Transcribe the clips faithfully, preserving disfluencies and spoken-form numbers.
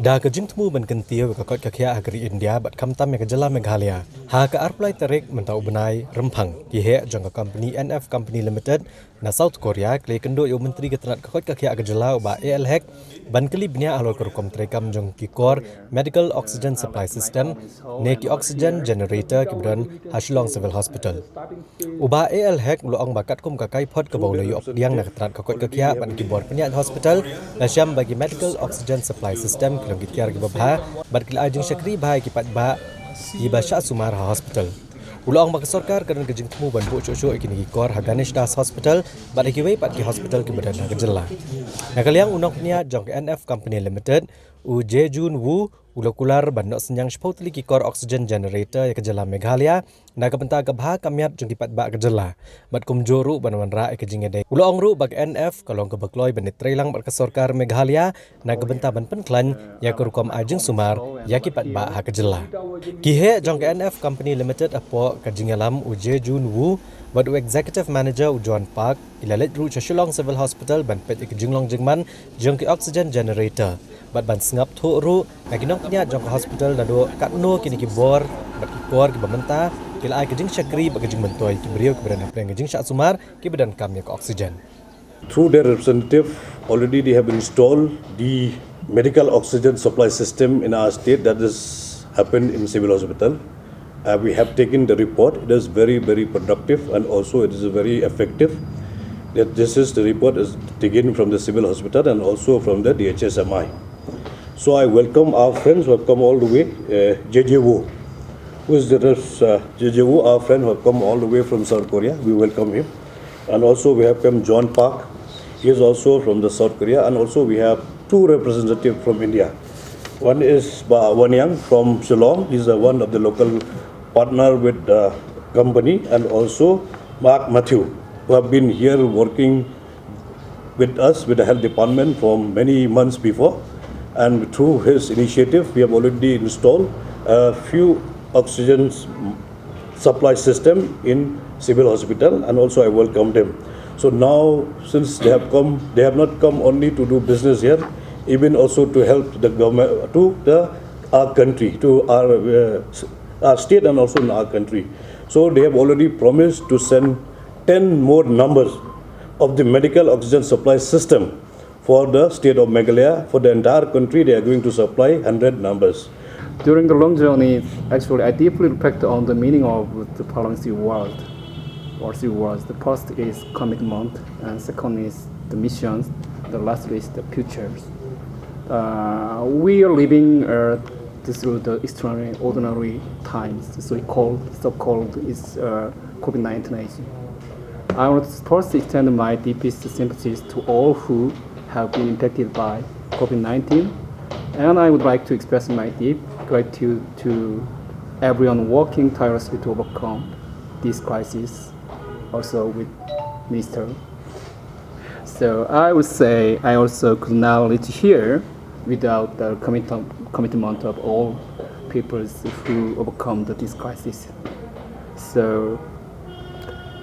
Da ka jingthmu ban kyntiew ïa ka koit ka khiah ha ka ri India bad khamtam ïa ka jylla Meghalaya, ha ka arphew lai tarik mynta u bnai Rymphang, ki heh jong ka company N F Company Limited na South Korea ki la ïakynduh ïa u Myntri ka tnat ka koit ka khiah ka jylla u Bah A L Hek ban kylli bniah halor ka rukom treikam jong ki kor medical oxygen supply system ne ki oxygen generator kiba don ha Shillong Civil Hospital. U Bah A L Hek u la ong ba katkum ka kaiphod kaba u la ïoh pdiang na ka tnat ka koit ka khiah bad ki bor pynïaid hospital, la shem ba ki medical oxygen supply system ki long ki tiar kiba bha bad ki la ai jingshakri bha ïa ki paidbah kiba shah sumar ha hospital. U la ong ba ka sorkar ka don ka jingthmu ban buh shuh shuh ïa kine ki kor ha Ganesh Das Hospital bad ha kiwei pat ki hospital kiba don ha ka jylla. Na ka liang u nongpynïaid jong ka N F Company Limited, u Jejun Wu, u la kular ban noh synñiang shiphew tylli ki kor oxygen generator ïa ka jylla Meghalaya na ka bynta ka bha ka miat jong ki paidbah ka jylla bad kumjuh ruh ban wanrah ïa ka jingïadei. U la ong ruh ba ka N F ka long kaba kloi ban ïatreilang bad ka sorkar Meghalaya na ka bynta ban pynkhlaiñ ïa ka rukom ai jingsumar ïa ki paidbah ha ka jylla. Ki heh jong ka N F Company Limited hapoh ka jingïalam u Jejun Wu bad u Executive Manager u John Park ki la leit ruh sha Shillong Civil Hospital ban peit ïa ka jinglong jingman jong ki oxygen generator bad ban sngap thuh ruh na ki nongpynïaid jong ka hospital naduh katno kine ki bor bad ki kor kiba mynta ki la ai ka jingshakri bad ka jingmyntoi ïa ki briew kiba don hapdeng ka jingshah sumar kiba donkam ïa ka oxygen. Through their representative, already they have installed the medical oxygen supply system in our state. That has happened in civil hospital. Uh, we have taken the report. It is very, very productive, and also it is very effective. That this is the report is taken from the civil hospital and also from the D H S M I. So I welcome our friends who have come all the way, uh, J J Wu, who is the, uh, J J Wu, our friend who have come all the way from South Korea. We welcome him. And also we have come John Park. He is also from the South Korea. And also we have two representatives from India. One is Bah Wan Yang from Shillong. He's, uh, one of the local partner with the company. And also Mark Matthew, who have been here working with us, with the health department, from many months before. And through his initiative, we have already installed a few oxygen supply system in civil hospital, and also I welcome them. So now, since they have come, they have not come only to do business here, even also to help the government, to the, our country, to our, uh, our state, and also in our country. So they have already promised to send ten more numbers of the medical oxygen supply system for the state of Meghalaya. For the entire country, they are going to supply hundred numbers. During the long journey, actually, I deeply reflect on the meaning of the following three words, or three words. The first is commitment, and second is the missions, the last is the futures. Uh, we are living, uh, through the extraordinary, ordinary times, so-called, so-called is, uh, COVID nineteen. I want to first extend my deepest sympathies to all who have been impacted by COVID nineteen, and I would like to express my deep gratitude to everyone working tirelessly to overcome this crisis, also with Minister. So I would say I also could not reach here without the commit-, commitment of all peoples who overcome the, this crisis. So,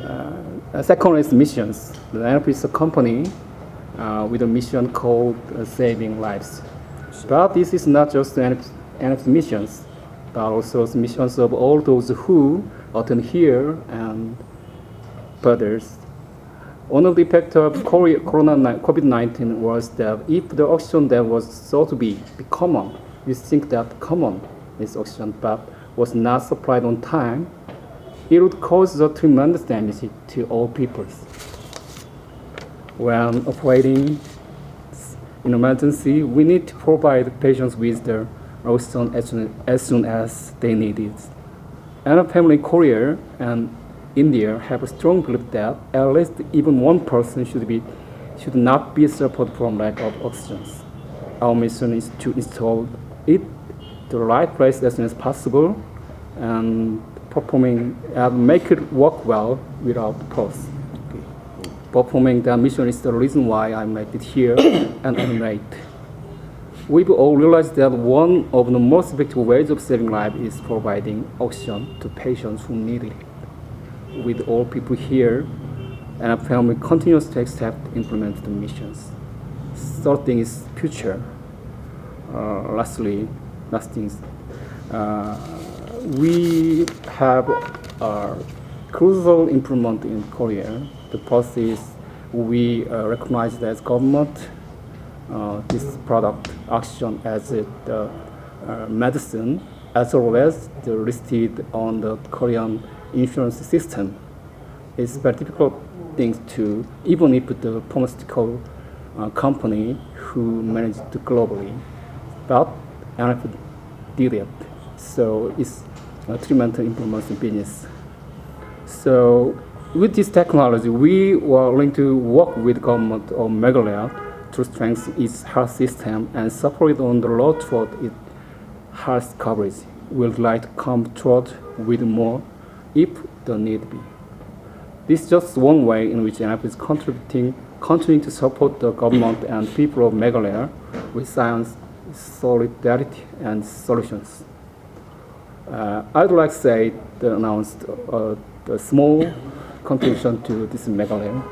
uh, second is missions. The N F is a company, uh, with a mission called, uh, saving lives. But this is not just the N F, N F missions, but also the missions of all those who attend here and others. One of the effects of Cori-, Corona ni-, COVID nineteen was that if the oxygen that was thought to be, be common, we think that common is oxygen, but was not supplied on time, it would cause a tremendous damage to all peoples. When operating in emergency, we need to provide patients with the oxygen as soon, as soon as they need it. And a family Korea and India have a strong belief that at least even one person should be, should not be suffered from lack of oxygen. Our mission is to install it the right place as soon as possible and performing, uh, make it work well without pause. Performing that mission is the reason why I made it here and animate. We've all realized that one of the most effective ways of saving life is providing oxygen to patients who need it. With all people here, and our family continues to accept, implement the missions. Third thing is future. Uh, lastly, last things, uh, we have a crucial improvement in Korea. The policies we uh, recognize as government, uh, this product action as a uh, uh, medicine, as always the listed on the Korean insurance system. It's very difficult thing to, even if the pharmaceutical uh, company who manage it globally, but N F did it. So it's a treatment implementation business. So with this technology, we were willing to work with government of Meghalaya to strengthen its health system and support it on the road toward its health coverage. We'd like to come toward with more if the need be. This is just one way in which N F is contributing, continuing to support the government and people of Meghalaya with science, solidarity, and solutions. Uh, I'd like to say the announced uh, the small contribution to this Meghalaya,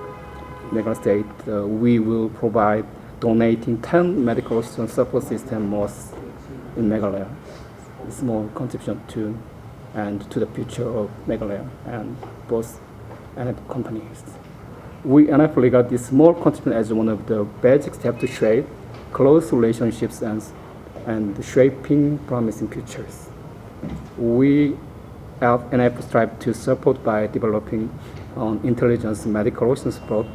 Meghalaya State. Uh, we will provide donating ten medical oxygen support system most in Meghalaya. A small contribution to and to the future of Meghalaya and both and companies. We N F regard this small contribution as one of the basic steps to shape close relationships and, and shaping promising futures. We at N F strive to support by developing on intelligence medical oxygen support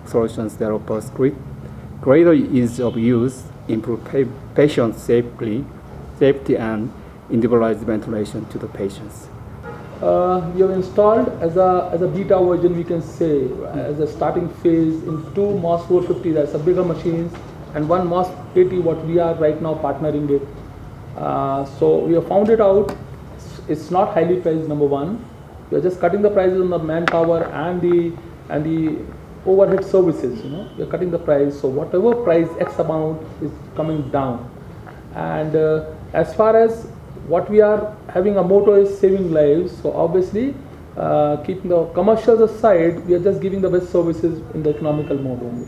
solutions that offers great, greater ease of use, improve pa- patient safely, safety, and individualized ventilation to the patients. Uh, we have installed as a, as a beta version, we can say, as a starting phase in two MOS four fifty, that's a bigger machines, and one MOS eighty, what we are right now partnering with. Uh, so we have found it out. It's, it's not highly priced, number one. We are just cutting the prices on the manpower and the and the overhead services. You know, we are cutting the price. So whatever price X amount is coming down. And uh, as far as what we are having a motto is saving lives. So obviously, uh, keeping the commercials aside, we are just giving the best services in the economical mode only.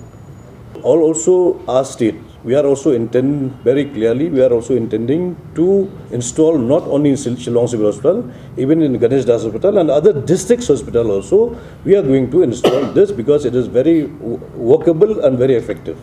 All also our state, we are also intend very clearly, we are also intending to install not only in Shil- Shillong Civil Hospital, even in Ganesh Das Hospital and other districts hospital also, we are going to install this because it is very wo- workable and very effective.